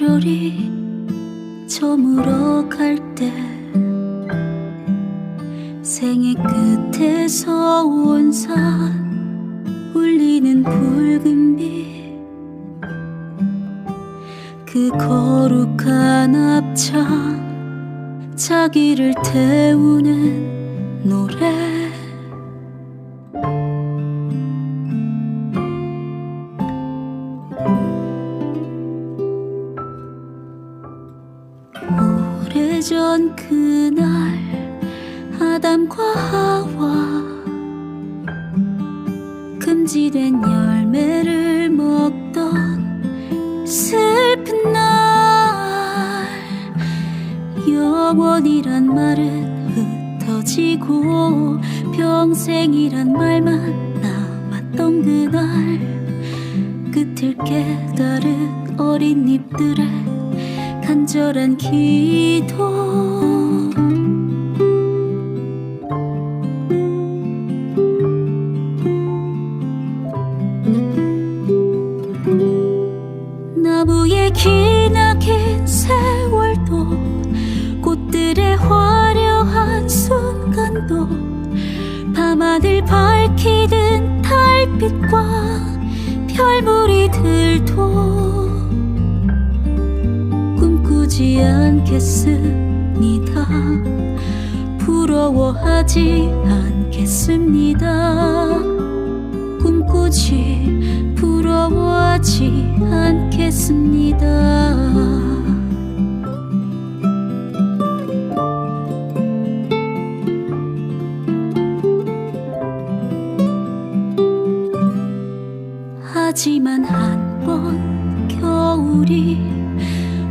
계절이 저물어 갈 때 생의 끝에서 온 산 울리는 붉은 빛 그 거룩한 합창 자기를 태우는 노래. 오래전 그날 아담과 하와 금지된 열매를 먹던 슬픈 날, 영원이란 말은 흩어지고 평생이란 말만 남았던 그날, 끝을 깨달은 어린 잎들의 간절한 기도. 나무의 기나긴 세월도 꽃들의 화려한 순간도 밤하늘 밝히는 달빛과 별무리들도 꿈꾸지 않겠습니다. 부러워하지 않겠습니다. 꿈꾸지 부러워하지 않겠습니다. 하지만 한 번 겨울이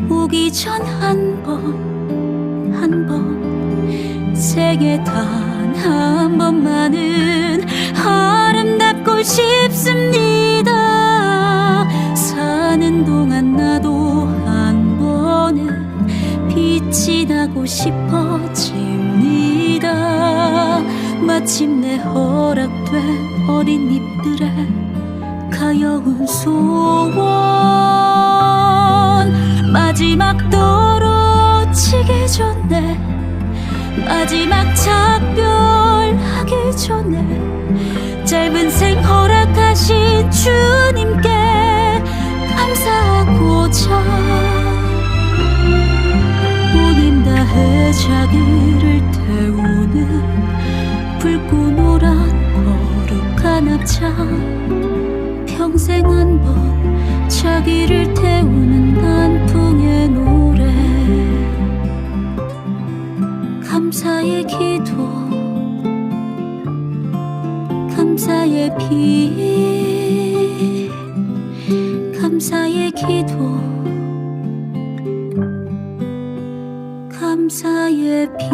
오기 전 한 번, 한 번, 생애 단 한 번만은 아름답고 싶습니다. 사는 동안 나도 한 번은 빛이 나고 싶어집니다. 마침내 허락된 어린 잎들의 가여운 소원, 마지막 떨어지기 전에, 마지막 작별하기 전에 짧은 생 허락하신 주님께 감사하고자 온힘 다해 자기를 태우는 붉고 노란 거룩한 합창, 평생 한 번 자기를 태우는 단풍의 노래, 감사의 기도, 감사의 빛, 감사의 기도, 감사의 빛.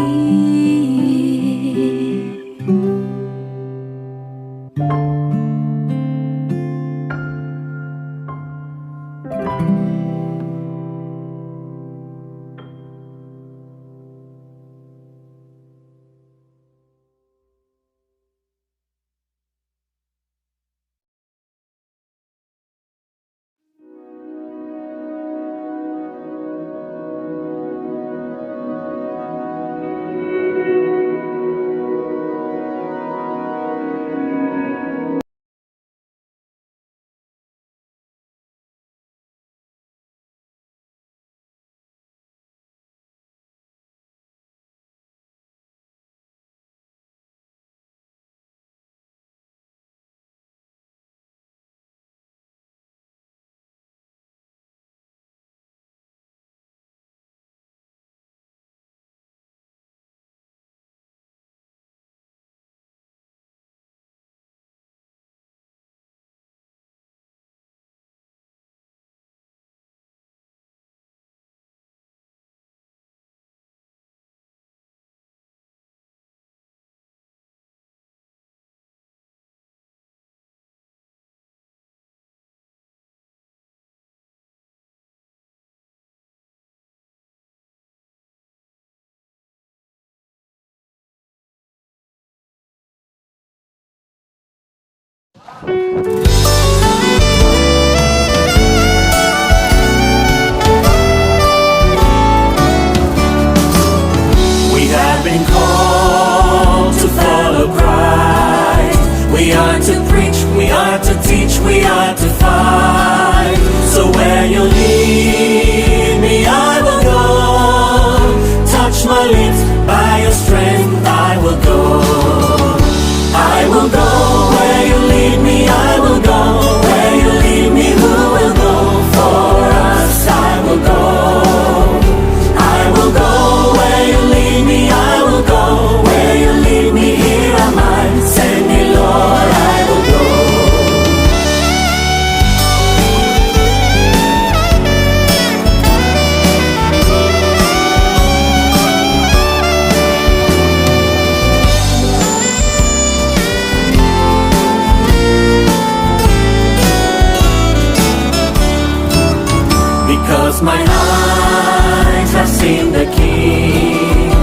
Mine eyes have seen the King.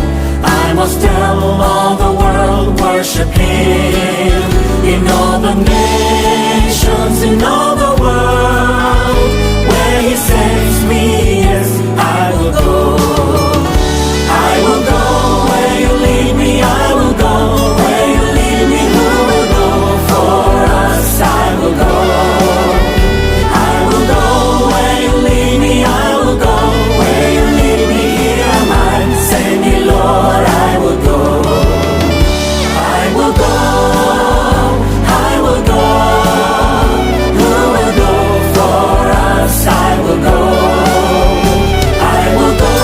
I must tell all the world, worship Him. In all the nations, in all the world, where He sends me, yes, I will go. I will go where you lead me, I will go where you lead me. Who will go for us? I will go. I will go where you lead me, I will go where you lead me. Here am I, send me, Lord, I will go. I will go, I will go. Who will go for us? I will go. I will go,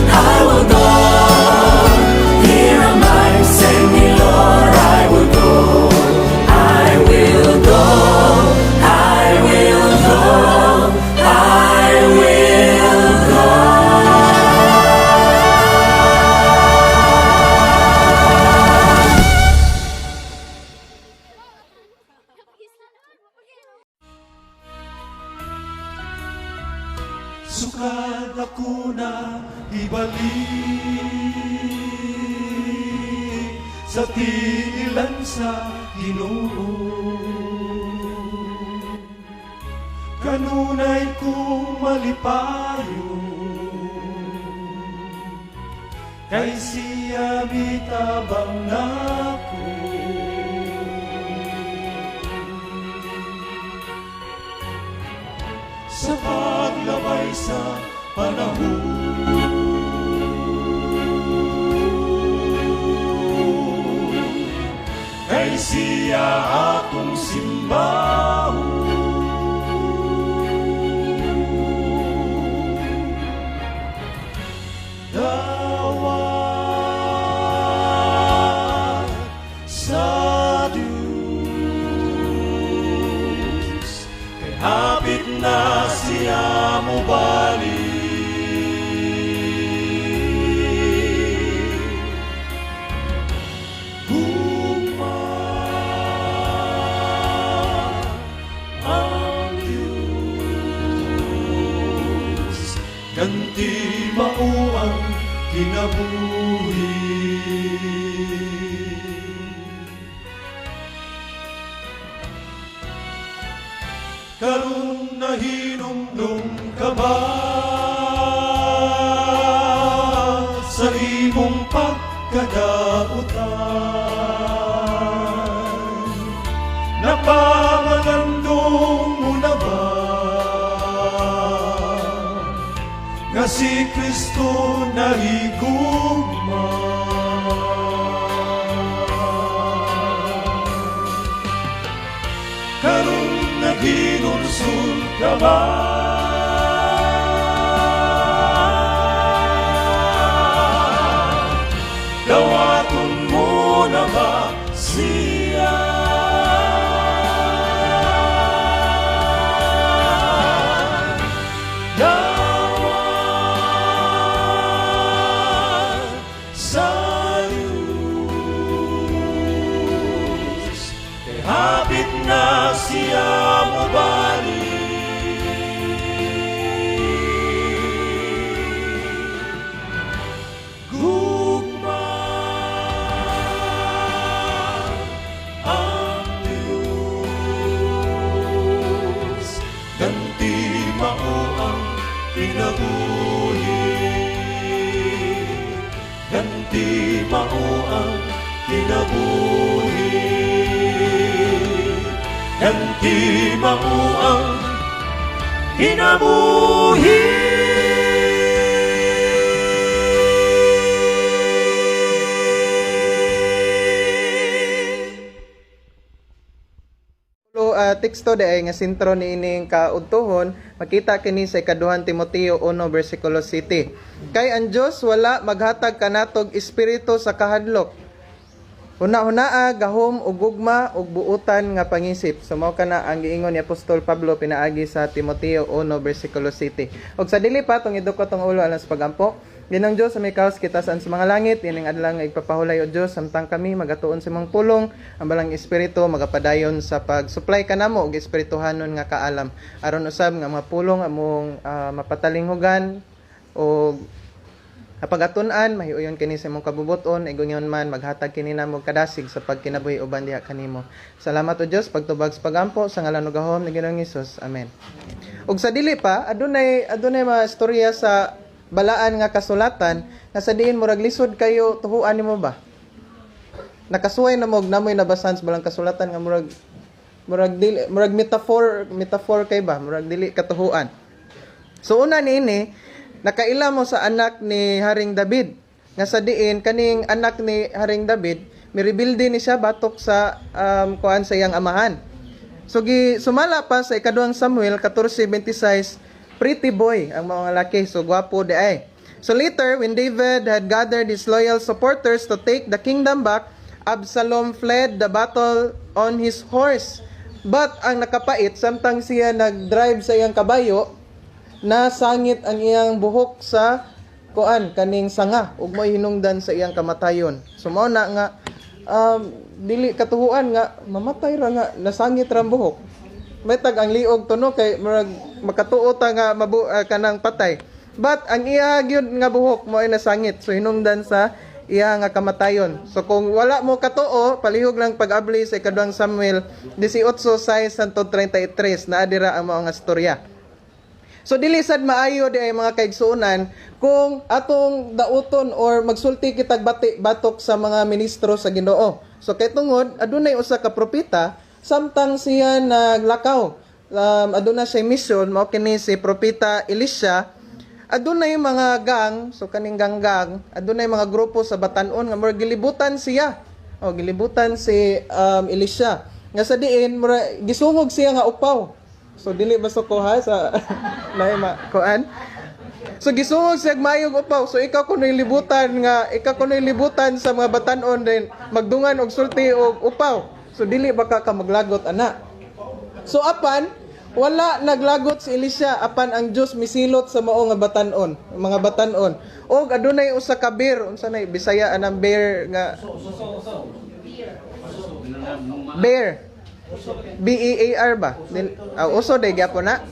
I will go. Here am I, send me, Lord, I will go. I will go, I will go, I will go. Sukad ako na ibalik sa tiilan sa Ginoo. Kanunay kong malipayo kay siya mitabang nako. Sa paglabay sa panahon, kay siya akong simbahon. Dawat sa Diyos, kay hapit na siya mobalik. Gugma ang Diyos, ganti mao ang kinabuhi. Karon nahinumdum ka ba sa imong pagkadautan? Napamagandong mo na ba nga si Kristo nahigugma? Karon naghinulsol ka ba? Dawaton mo na ba siya? Dawat sa Diyos, kay hapit na siya mobalik. Gugma ang Diyos, ganti mao ang kinabuhi. Ganti mao ang kinabuhi. Ganti mao ang kinabuhi. Teksto di ay nga sentro niining kaudtuhon, makita kini sa ikaduhang Timoteo 1 versikulo 7. Kay ang Dios wala maghatag kanatog espiritu sa kahadlok, Huna-hunaa gahom ug gugma ug buutan nga pangisip. So mao kana ang giingon ni Apostol Pablo pinaagi sa Timoteo 1 versikulo 7. Ug sa dili pa tong idukot ang ulo alang sa pagampo. Ginoong Dios, aming kaos kita sa mga langit, ining adlaw nga igpapahulay, o Dios, samtang kami magatuon sa imong pulong, ang Balaang Espiritu magapadayon sa pag-supply kanamo og espirituhanon nga kaalam aron usab nga mga pulong among mapatalinghugan og kapag-atun-an, mahiuyon kini sa imong kabubuton, igunyon man maghatag kini namo kadasig sa pagkinabuhi uban diha kanimo. Salamat, o Dios, pagtubag sa pagampo sa ngalan ug gahom ni Ginoong Hesus. Amen. Ug sa dili pa, adunay adunay mga istorya sa balaan nga kasulatan nga sa diin murag lisod kayo tuhuan nimo ba? Nakasuway na mo og namoy nabasahan sa balang kasulatan nga murag murag dili, murag metaphor metaphor kay ba, murag dili katuhuan. So una niini, nakaila mo sa anak ni Haring David nga sa diin kaning anak ni Haring David mirebilde ni siya batok sa kuan sa iyang amahan. So gi sumala pa sa ikaduhang Samuel 14:26, pretty boy ang mga laki, so gwapo di ay. So later, when David had gathered his loyal supporters to take the kingdom back, Absalom fled the battle on his horse. But ang nakapait, samtang siya nag-drive sa iyang kabayo, nasangit ang iyang buhok sa kuan kaning sanga ug mo'y hinungdan sa iyang kamatayon. So mao na nga dili katuhuan nga mamatay ra nga nasangit ra ang buhok. May tag ang liog to, no, kay murag makatuo ta nga kanang patay. But ang iya gyud nga buhok mo ay nasangit, so hinungdan sa iya nga kamatayon. So kung wala mo katuo, palihog lang pag-abli sa ikaduhang Samuel 18:6 hangtod 33, naa dira ang mao nga storya. So dili sad maayo di ay, mga kaigsuonan, kung atong dauton or magsulti kitag bati batok sa mga ministro sa Ginoo. So kay tungod adunay usa ka propeta samtang siya naglakaw. Aduna siya mission, mao kini si Propeta Elisha. Adunay mga gang, so kaning gang-gang, adunay mga grupo sa batan-on nga murag gilibutan siya. O gilibutan si Elisha. Nga sa diin mura gisungog siya nga upaw. So dili ba ko ha sa lahi ma kuan. So gisungog siya mayong upaw. So ikaw kuno libutan sa mga batan-on din magdungan og sulti og upaw. So dili ba ka maglagot ana? So apan wala naglagot si Elisha, apan ang Dios misilot sa mao nga batan-on, mga batan-on. Og adunay usa ka bear, unsa nay Bisaya anang bear nga bear? BEAR ba? Uso day gyapon na.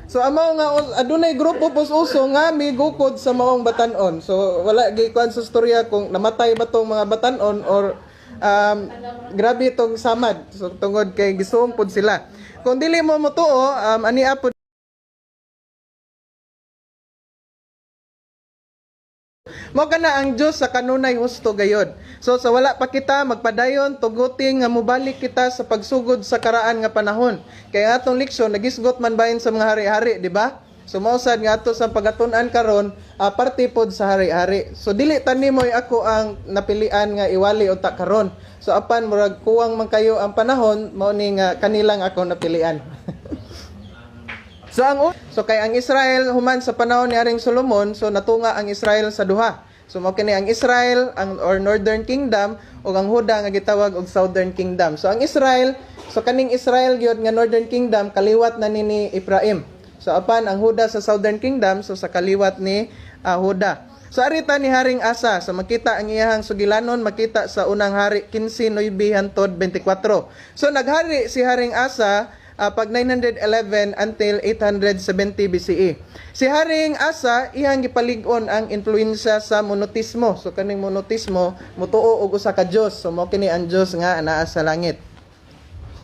So amo nga adunay grupo pos uso nga migukod sa maong batan-on. So wala gikuan sa storya kung namatay ba tong mga batan-on or grabe tong samad. So tungod kay gisuong pod sila. Kung dili mo motuo, ani pod. Mao kana ang Dios sa kanunay husto gayod. So sa wala pa kita magpadayon, tuguti nga mobalik kita sa pagsugod sa karaan nga panahon. Kay ang atong leksyon nagisgot man bahin sa mga hari-hari, di ba? So mao sad nga ato sa pagatun-an karon, parte pod sa hari-hari. So dili tani mo'y ako ang napilian nga iwali unta karon. So apan murag kuwang man kayo ang panahon, mao ni nga kanilang ako napilian. So kay ang Israel human sa panahon ni Haring Solomon, so natunga ang Israel sa duha. So mao kini ang Israel ang or Northern Kingdom ug ang Huda nga gitawag og Southern Kingdom. So ang Israel, so kaning Israel gyud nga Northern Kingdom kaliwat na ni Ephraim. So apan ang Huda sa Southern Kingdom, so sa kaliwat ni Huda. So arita ni Haring Asa, so makita ang iyahang sugilanon, makita sa unang Hari 15:9 hantod 24. So naghari si Haring Asa pag 911 until 870 BCE. Si Haring Asa iyang gipalig-on ang influensya sa monotismo. So kaning monotismo mutuo og usa ka Dios. So mao kini ang Dios nga anaa sa langit.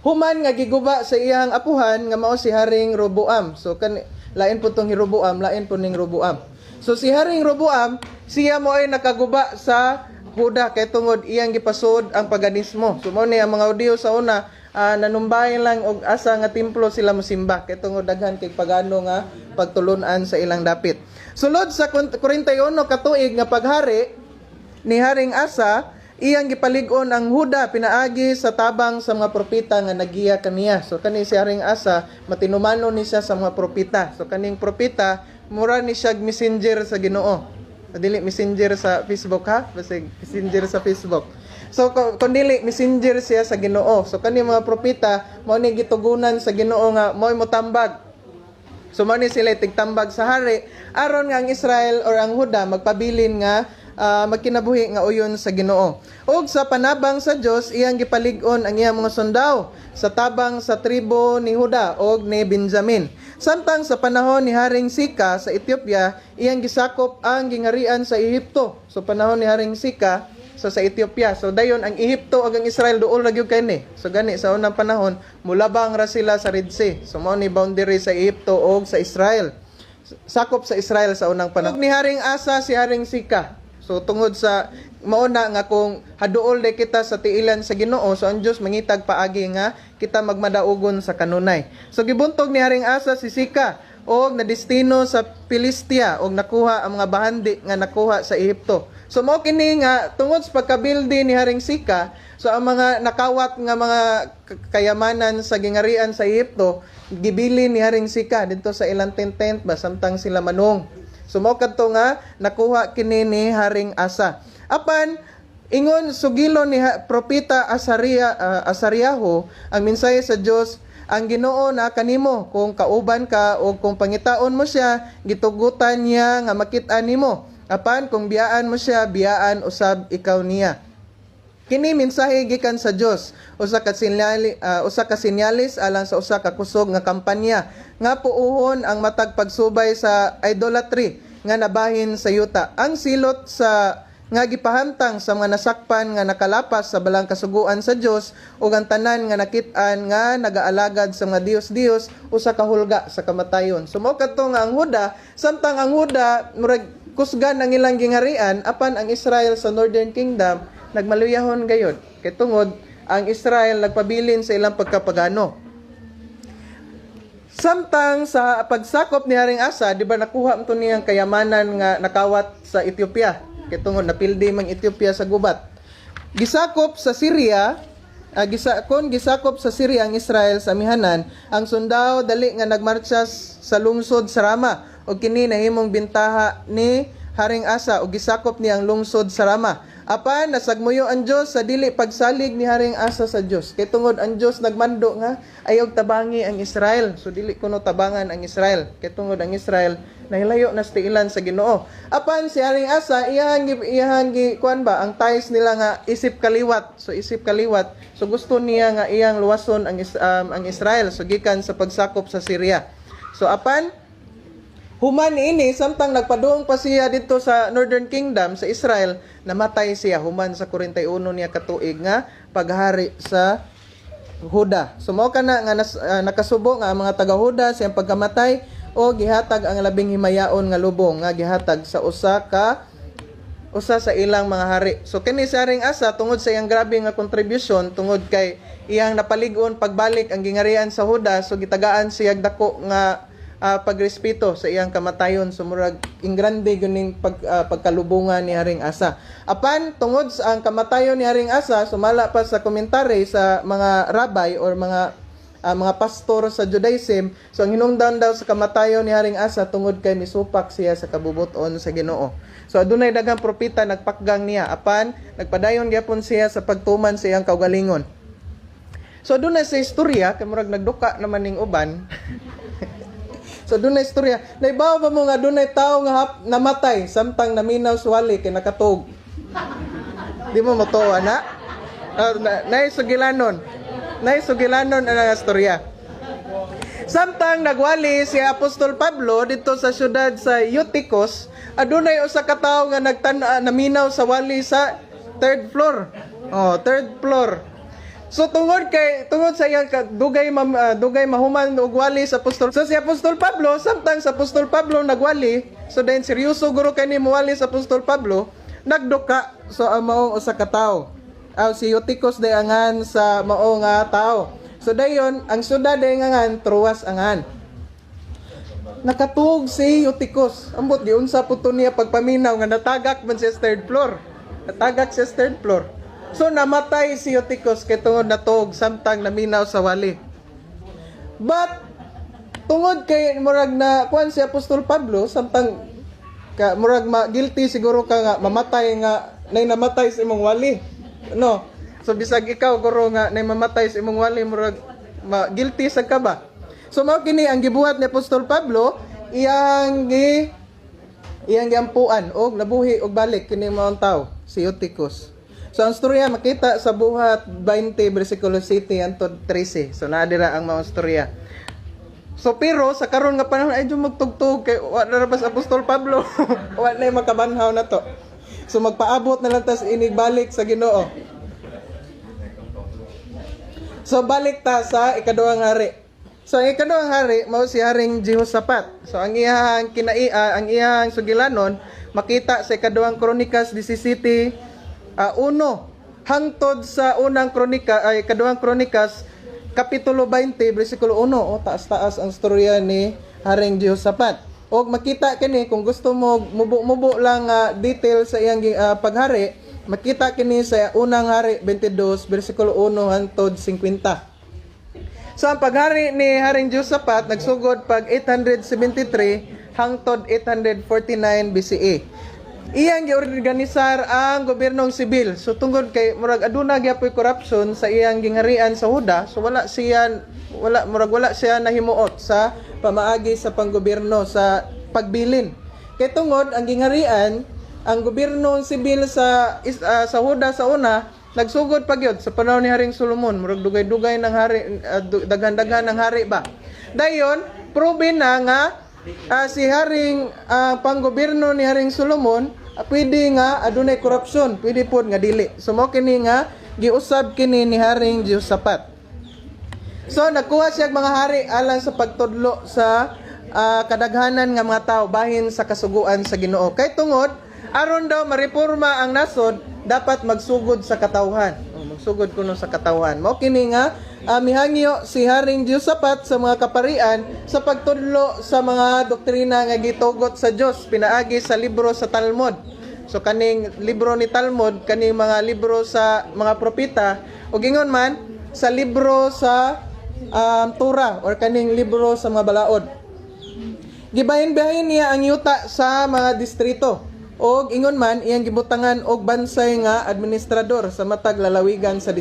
Human nga giguba sa iyang apuhan nga mao si Haring Roboam. So kani lain po tong Jeroboam, lain po ning Roboam. So si Haring Roboam, siya mo ay nakaguba sa Huda kay tungod iyang gipasud ang paganismo. So mao ni ang mga Hudiyo sa una, nanumbay lang og asa nga templo sila mosimba kay tungod daghan kay pagano nga pagtulunan sa ilang dapit. Sulod sa 41 ka tuig nga paghari ni Haring Asa, iyang gipalig-on ang Huda pinaagi sa tabang sa mga propeta nga nagiya kaniya. So kani si Haring Asa, matinumano ni siya sa mga propeta. So kaning propeta mura ni siya messenger sa Ginoo. Dili messenger sa Facebook ha, basig messenger sa Facebook. So kung dili, messenger siya sa Ginoo. So kani mga propeta mao ni gitugunan sa Ginoo nga mo'y motambag. So mao ni sila tigtambag sa hari aron nga ang Israel or ang Huda magpabilin nga magkinabuhi nga uyon sa Ginoo. Ug sa panabang sa Dios, iyang gipalig-on ang iyang mga sundao sa tabang sa tribo ni Huda og ni Benjamin. Samtang sa panahon ni Haring Sika sa Ethiopia, iyang gisakop ang gingarian sa Ehipto. So panahon ni Haring Sika sa Ethiopia. So dayon ang Ehipto ug ang Israel duol ra gyud kay. So gani sa unang panahon mulabang ra sila sa Red Sea. So mao ni boundary sa Ehipto ug sa Israel. Sakop sa Israel sa unang panahon. Ni Haring Asa si Haring Sika. So tungod sa mauna nga kung haduol day kita sa tiilan sa Ginoo, so ang Dios mangitag paagi nga kita magmadaugon sa kanunay. So gibuntog ni Haring Asa si Sika og nadestino sa Pilistia og nakuha ang mga bahandi nga nakuha sa Ehipto. So mao kini nga tungod sa pagkabildi ni Haring Sika, so ang mga nakawat nga mga kayamanan sa gingarian sa Ehipto, gibili ni Haring Sika didto sa ilang tent tent ba samtang sila manong. So mao kadto nga nakuha kini ni Haring Asa. Apan ingon sugilo ni propeta Asaria, Asariaho ang mensahe sa Dios: "Ang Ginoo na kanimo kung kauban ka o kung pangitaon mo siya, gitugutan niya nga makit-an nimo. Apan kung biyaan mo siya, biyaan usab ikaw niya." Kini mensahe gikan sa Dios, usa ka sinyalis alang sa usa ka kusog nga kampanya nga puuhon ang matag pagsubay sa idolatry nga nabahin sa yuta. Ang silot sa nga gipahamtang sa mga nasakpan nga nakalapas sa balang kasuguan sa Dios ug ang tanan nga nakit-an nga nagaalagad sa mga diyos-diyos, usa ka hulga sa kamatayon. So mao kadto nga ang Huda, samtang ang Huda murag kusgan ang ilang gingarian, apan ang Israel sa Northern Kingdom nagmaluyahon gayod kay tungod ang Israel nagpabilin sa ilang pagkapagano. Samtang sa pagsakop ni Haring Asa, di ba nakuha man to niyang kayamanan nga nakawat sa Ethiopia? Kay tungod napildi mang Ethiopia sa gubat. Gisakop sa Syria, kon gisakop sa Syria ang Israel sa amihanan, ang sundao dali nga nagmarcha sa lungsod sa Rama ug kini nahimong bintaha ni Haring Asa ug gisakop niya ang lungsod sa Rama. Apan nasagmuyo ang Dios sa dili pagsalig ni Haring Asa sa Dios. Kay tungod ang Dios nagmando nga ayaw tabangi ang Israel. So dili kuno tabangan ang Israel. Kay tungod ang Israel nahilayo na sa tiilan sa Ginoo. Apan si Haring Asa, iyahang gi kuan ba ang ties nila nga isip kaliwat. So isip kaliwat. So gusto niya nga iyang luwason ang Israel so gikan sa pagsakop sa Syria. So apan human ini, samtang nagpadung pa siya dito sa Northern Kingdom sa Israel, namatay siya human sa 41 niya katuig nga paghari sa Huda. So mao kana nga nakasubo nga ang mga taga Huda sa iyang pagkamatay o gihatag ang labing himayaon nga lubong nga gihatag sa usa sa ilang mga hari. So kini si Haring Asa, tungod sa iyang grabe nga contribution, tungod kay iyang napalig-on pagbalik ang gingarian sa Huda, so gitagaan siya dako nga pagrespeto sa iyang kamatayon. So murag ingrande gyud ning pagkalubungan ni Haring Asa. Apan tungod sa ang kamatayon ni Haring Asa, sumala pa sa komentary sa mga rabbi or mga pastor sa Judaism, so ang hinungdan daw sa kamatayon ni Haring Asa tungod kay misupak siya sa kabubuton sa Ginoo. So adunay daghang propeta nagpakgang niya, apan nagpadayon gyapon siya sa pagtuman sa iyang kaugalingon. So adunay sa istorya kay murag nagduka naman ning uban. So dunay istorya. Naibaw ba mo nga dunay tawo nga namatay samtang naminaw sa wali kay nakatug? Di mo motuo ana? Nay sugilanon. Nay sugilanon ang istorya. Samtang nagwali si Apostol Pablo dito sa syudad sa Eutychus, adunay usa ka tawo nga naminaw sa wali sa third floor. Oh, third floor. So tungod sa iyang dugay mahuman og wali sa Apostol. So si Apostol Pablo, samtang sa Apostol Pablo nagwali, so then seryoso guro kay ni mowali sa Apostol Pablo, nagduka so ang maong usa ka tawo. Aw, si Eutychus day angan sa mao nga tawo. So dayon ang syudad day ngan Troas angan. Nakatuog si Eutychus. Ambot giunsa po to niya pagpaminaw nga natagak man siya sa third floor. Natagak siya sa third floor. So namatay si Eutychus kay tungod natuog samtang naminaw sa wali. But tungod kay murag na kuan si Apostol Pablo, samtang ka murag ma guilty siguro ka nga mamatay nga nay namatay sa imong wali. No. So bisag ikaw, guro, nga nay mamatay sa imong wali, murag ma guilty sa ka ba? So mao kini ang gibuhat ni Apostol Pablo, iyang giampuan og nabuhi og balik kini maong tao, si Eutychus. So ang storya makita sa Buhat 20 versikulo 7 hangtod 13. So naa dira ang maong storya. So pero sa karon nga panahon ay magtugtog kay wa na ra ba sa Apostol Pablo. Wa na makabanhaw na to. So magpaabot na lang tas inigbalik sa Ginoo. So balik ta sa ikaduhang hari. So ang ikaduhang hari mao si Haring Jehoshaphat. So ang iyang kinaia, ang iyang sugilanon makita sa Ikaduhang Kronikas 17 uno hangtod sa unang kronika ay Ikaduhang Kronikas kapitulo 20 bersikulo 1. Oh, taas-taas ang storya ni Haring Jehoshaphat. Og makita kini kung gusto mo mubo-mubo lang detail sa iyang paghari, makita kini sa Unang Hari 22 bersikulo 1 hangtod 50. So ang paghari ni Haring Jehoshaphat nagsugod pag 873 hangtod 849 BCE. Iyang giorganisar ang gobyernong sibil. So tungod kay murag aduna gyapoy corruption sa iyang gingharian sa Huda, so wala siya wala murag wala siya nahimuot sa pamaagi sa panggobyerno sa pagbilin. Kay tungod ang gingharian, ang gobyernong sibil sa Huda sa una nagsugod pa gyud sa panahon ni Haring Solomon, murag dugay-dugay ng hari, daghan-daghan ng hari ba. Dayon, proven na nga si Haring panggobyerno ni Haring Solomon, pwede nga adunay korupsyon, pwede pod nga dili. So mo kini nga giusab kini ni Haring Jehoshaphat. So nagkuha siya og mga hari alang sa pagtudlo sa kadaghanan nga mga tao bahin sa kasuguan sa Ginoo. Kay tungod aron daw mareporma ang nasod, dapat magsugod sa katawhan. O, magsugod kuno sa katawhan. Mao kini nga mihangyo si Haring Jehoshaphat sa mga kaparian sa pagtudlo sa mga doktrina nga gitugot sa Dios pinaagi sa libro sa Talmud. So kaning libro ni Talmud, kaning mga libro sa mga propeta ug ingon man sa libro sa Torah or kaning libro sa mga balaod. Gibahin-bahin niya ang yuta sa mga distrito og ingon man iyang gibutangan og bansay nga administrador sa matag lalawigan sa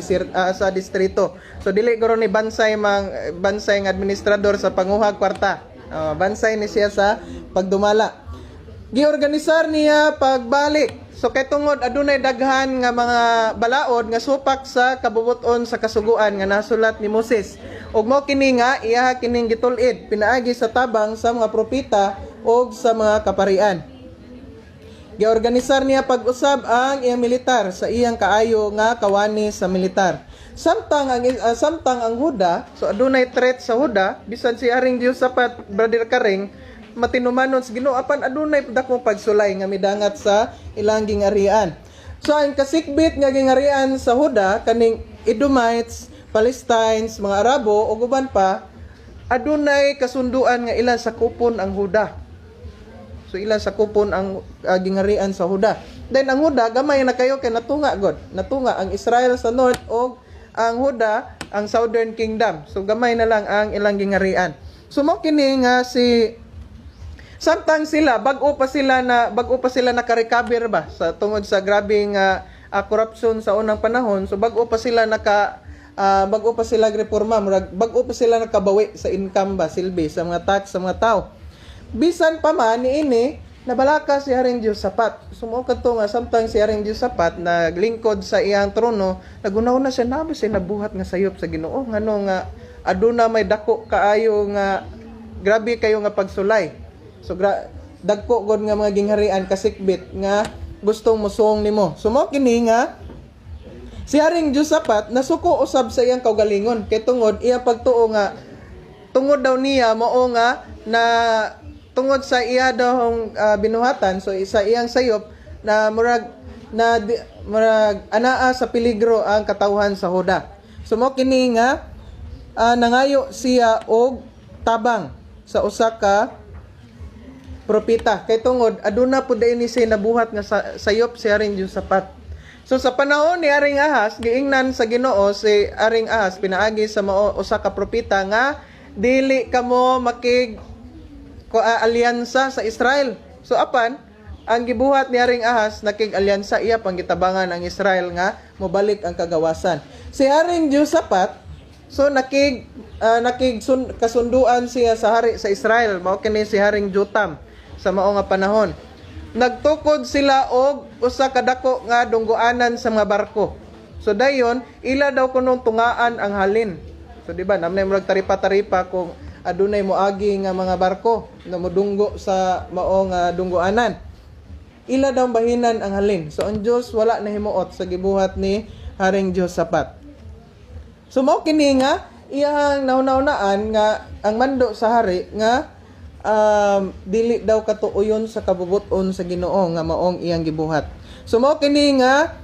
distrito. So dili guro ni bansay mang bansay nga administrador sa panguhag kwarta. Bansay ni siya sa pagdumala. Giorganisar niya pagbalik. So kay tungod adunay daghan nga mga balaod nga supak sa kabubuton sa kasuguan nga nasulat ni Moses. Ug mao kini nga iya kining gitul-id pinaagi sa tabang sa mga propeta ug sa mga kaparian. Giorganisar niya pag-usab ang iyang militar sa iyang kaayo nga kawani sa militar. Samtang ang Huda, so adunay threat sa Huda, bisan si Haring Jehoshaphat, Brother Karing, matinumanon sa Ginoo apan adunay dakong pagsulay nga midangat sa ilang gingarian. So ang kasikbit nga gingarian sa Huda kaning Edomites, Palestines, mga Arabo ug uban pa, adunay kasunduan nga ilang sakupon ang Huda. So ilang sakupon ang gingarian sa Huda. Then ang Huda gamay na kayo kay natunga god. Natunga ang Israel sa north og ang Huda ang southern kingdom. So gamay na lang ang ilang gingarian. So mo kini nga si samtang sila bag-o pa sila naka-recover ba sa tungod sa grabeng corruption sa unang panahon. So bag-o pa sila reforma, murag bag-o pa sila nakabawi sa income ba, silbi sa mga tax sa mga tao. Bisan pa man niini, nabalaka si Haring Jehoshaphat. Sumuo kadto nga samtang si Haring Jehoshaphat naglingkod sa iyang trono, nagunaw na siya na ba siya nabuhat nga sayop sa Ginoo, ngano nga aduna may dako kaayo nga grabe kayo nga pagsulay. So dagko god nga mga gingharian kasikbit nga gustong musuong nimo. So mao kini nga si Haring Jehoshaphat nasuko usab sa iyang kaugalingon kay tungod iya pagtuo nga tungod daw niya mao nga na tungod sa iya daw binuhatan, so sa iyang sayop na murag na di, murag anaa sa peligro ang katawhan sa Huda. So mao kini nga nangayo siya og tabang sa usa ka propeta kay tungod aduna pud ni siya nabuhat nga sayop si Haring Jehoshaphat. So sa panahon ni Haring Ahas, giingnan sa Ginoo si Haring Ahas pinaagi sa mao usa ka propeta nga dili kamo makig alyansa sa Israel. So apan Ang gibuhat ni Haring Ahaz, nakig alyansa, iya pang gitabangan ang Israel nga mobalik ang kagawasan. Si Haring Josaphat, so nakig nakig kasunduan siya sa hari sa Israel, mao kini si Haring Jotam sa mao nga panahon. Nagtukod sila og usa ka dako nga dunggoanan sa mga barko. So dayon, ila daw kunong tungaan ang halin. So di ba, namnay murag taripa-taripa kung adunay moagi nga mga barko na modunggo sa mao nga dunggoanan. Ila daw bahinan ang halin. So ang Dios wala nahimuot sa gibuhat ni Haring Josaphat. So mao kini nga iyang nahuna-hunaan nga ang mando sa hari nga dili daw katuoyon sa kabubuton sa Ginoo nga maong iyang gibuhat. So mao kini nga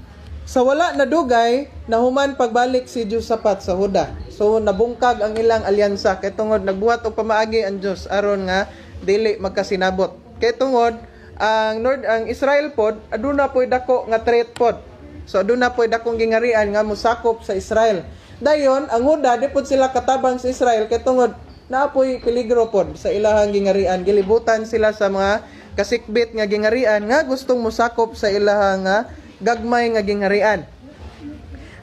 sa wala na dugay, nahuman pagbalik si Josaphat sa Huda. So nabungkag ang ilang alyansa kay tungod nagbuhat og pamaagi ang Dios aron nga dili magkasinabot. Kay tungod ang Nord, ang Israel pod aduna poy dako nga threat pod. So aduna poy dakong gingarian nga mosakop sa Israel. Dayon ang Huda di pod sila katabang sa Israel kay tungod naa poy peligro pod sa ilahang gingarian. Gilibutan sila sa mga kasikbit nga gingarian nga gustong mosakop sa ilahang nga gagmay nga gingarian.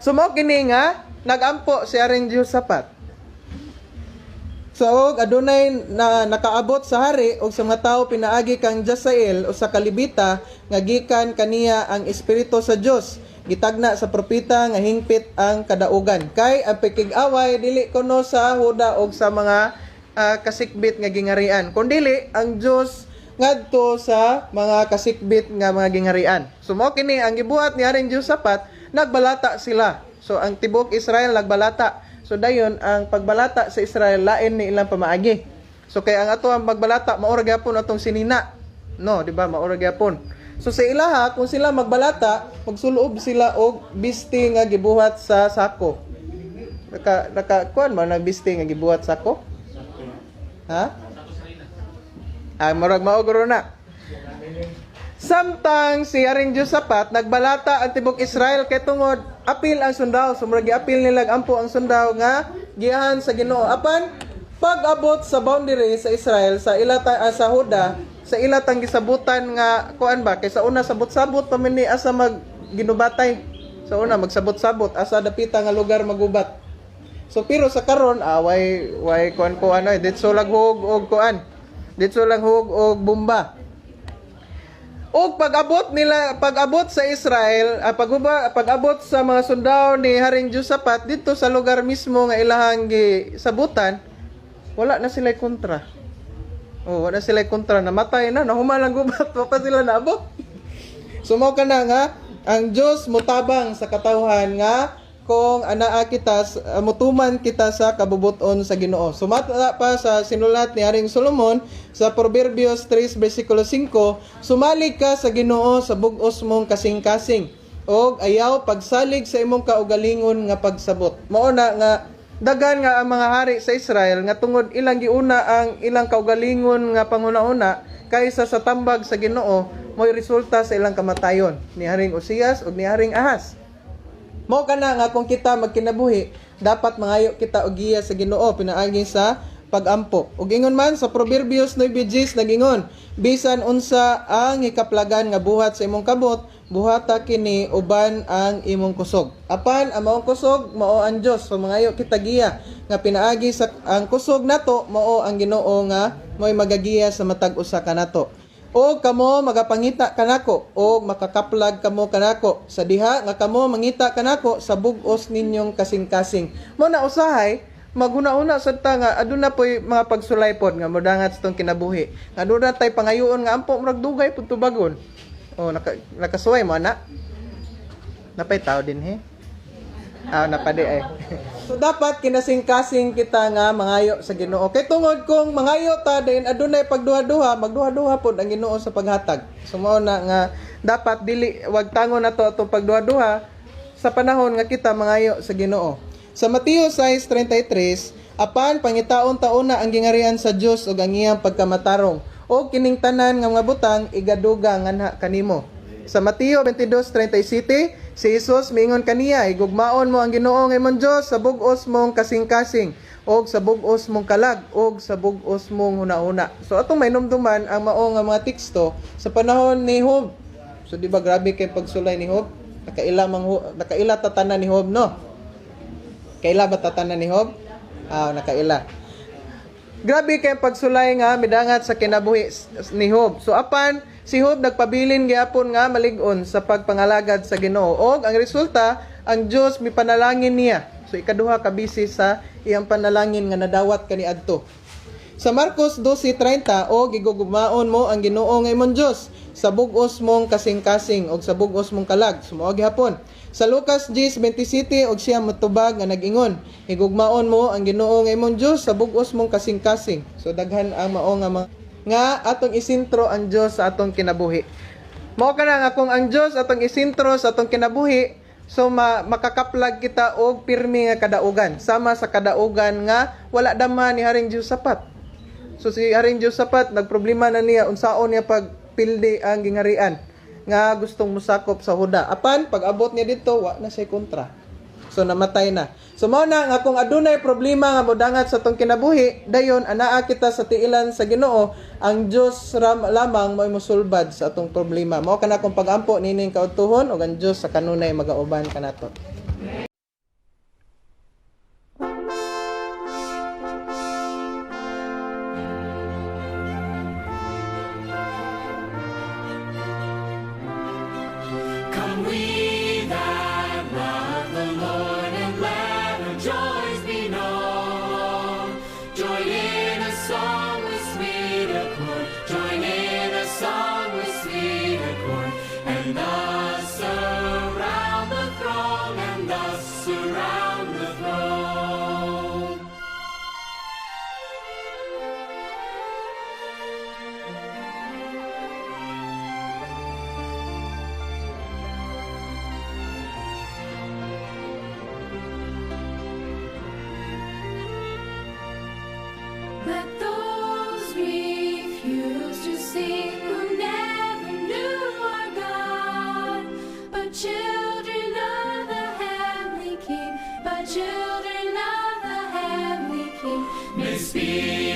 So mao kini nga nagampo si Haring Josaphat. So og adunay na nakaabot sa hari og sa mga tawo pinaagi kang Jasael usa ka Levita nga gikan kaniya ang espiritu sa Dios, gitagna sa propeta nga hingpit ang kadaugan, kay ang pakig-away dili kuno sa Huda og sa mga kasikbit nga gingarian, kundili ang Dios ngadto sa mga kasikbit nga mga gingarian. So mao kini ang gibuhat ni Haring Josaphat, nagbalata sila. So ang tibuok Israel nagbalata. So dayon ang pagbalata sa Israel lain ni ilang pamaagi. So kay ang ato ang pagbalata mao ra gyapon atong sinina. No, di ba? Mao ra gyapon. So sa ilaha, kung sila magbalata, magsulob sila og bisti nga gibuhat sa sako. Naka kuan ba nagbisti nga gibuhat sako? Ha? Ah, murag mao guro na. Samtang si Haring Josaphat nagbalata ang tibok Israel kay tungod apil ang sundao. So murag giapil nila ampo ang sundao nga giyahan sa Ginoo. Apan pag-abot sa boundary sa Israel sa ila sa Huda, sa ila tang gisabutan nga kuan ba, kay sa una sabot-sabot pa man ni asa mag ginubatay. Sa una magsabot-sabot asa dapita nga lugar magubat. So pero sa karon way way kuan kuan ay ditso lang hug og kuan. Ditso lang hug og bomba. Og pag-abot nila, pag-abot sa Israel, pag-abot sa mga sundao ni Haring Josaphat dito sa lugar mismo nga ilahang gisabutan, wala na sila kontra. Oh, wala sila kontra, namatay na, nahuman ang gubat, wa pa sila naabot. So mao kana nga ang Dios motabang sa katawhan nga kung anaa kita mutuman kita sa kabubuton sa Ginoo. Sumata pa sa sinulat ni Haring Solomon sa Proverbios 3 versikulo 5, sumalig ka sa Ginoo sa bug-os mong kasing-kasing og ayaw pagsalig sa imong kaugalingon nga pagsabot. Mao na nga dagan nga ang mga hari sa Israel nga tungod ilang giuna ang ilang kaugalingon nga panghuna-huna kaysa sa tambag sa Ginoo, mo'y resulta sa ilang kamatayon ni Haring Osias ug ni Haring Ahaz. Mao kana nga kung kita magkinabuhi, dapat mangayo kita og giya sa Ginoo pinaagi sa pagampo. Ug ingon man sa Proverbios 9:10 nagingon, bisan unsa ang hikaplagan nga buhat sa imong kabot, buhata kini uban ang imong kusog. Apan ang maong kusog mao ang Dios. So mangayo kita giya nga pinaagi sa ang kusog nato mao ang Ginoo nga mo'y magagiya sa matag usa kanato. O kamo magapangita kanako o makakaplag kamo kanako sa diha nga kamo mangita kanako sa bug-os ninyong kasing-kasing. Mo na usahay maghuna-huna sad ta nga aduna poy mga pagsulay pod nga modangat sa tong kinabuhi. Nga aduna tay pangayoon nga ampo murag dugay pud tubagon. O nakasuway mo ana. Napay tao din he. Ah, napadi ay. So dapat kinasing-kasing kita nga mangayo sa Ginoo. Kay tungod kung mangayo ta din adunay pagduha-duha, magduha-duha pod ang Ginoo sa paghatag. So mao na nga dapat dili wag tangon nato atong pagduha-duha sa panahon nga kita mangayo sa Ginoo. Sa Mateo 6:33, apan pangitaon tauna ang gingarian sa Dios ug ang iyang pagkamatarong, o kining tanan nga mga butang igadugang nganha kanimo. Sa Mateo 22:37, si Jesus miingon kaniya, higugmaon mo ang Ginoo nga imong Dios sa bug-os mong kasing-kasing og sa bug-os mong kalag og sa bug-os mong hunahuna. So atong mainumduman ang mao nga mga teksto sa panahon ni Job. So di ba grabe kay pagsulay ni Job? Nakaila tatanan ni Job, no? Kaila ba tatanan ni Job? Ah, nakaila. Grabe kay pagsulay nga midangat sa kinabuhi ni Job. So apan si Job nagpabilin gyapon nga malig-on sa pagpangalagad sa Ginoo. Og ang resulta, ang Dios mipanalangin niya. So ikaduha ka bisis sa iyang panalangin nga nadawat kaniadto. Sa Marcos 12:30, og gigugmaon mo ang Ginoo nga imong Dios sa bug-os mong kasing-kasing og sa bug-os mong kalag. Sumao gihapon. Sa Lucas 10:27, og siya motubag nga nag-ingon, higugmaon mo ang Ginoo nga imong Dios sa bug-os mong kasing-kasing. So daghan ang mao nga mga nga atong isentro ang Dios sa atong kinabuhi. Mao kana nga kung ang Dios atong isentro sa atong kinabuhi, so makakaplag kita og pirmi nga kadaugan, sama sa kadaugan nga wala dama ni Haring Jehoshaphat. So si Haring Jehoshaphat nagproblema na niya unsaon niya pagpildi ang gingharian nga gustong musakop sa Huda. Apan pag abot niya dito, wa na siya kontra. So namatay na. So mao na nga kung adunay problema nga modangat sa atong kinabuhi, dayon anaa kita sa tiilan sa Ginoo, ang Dios lamang mo'y mosulbad sa atong problema. Mao kana akong pagampo nining kaudtuhon ug ang Dios sa kanunay magauban kanato. Come we that love the Lord and let our joys be known. Join in a song with sweet accord. Join in a song with sweet accord. And thus surround the throne, and thus surround the throne. Let those refuse to sing who never knew our God, but children of the heavenly King, but children of the heavenly King May speak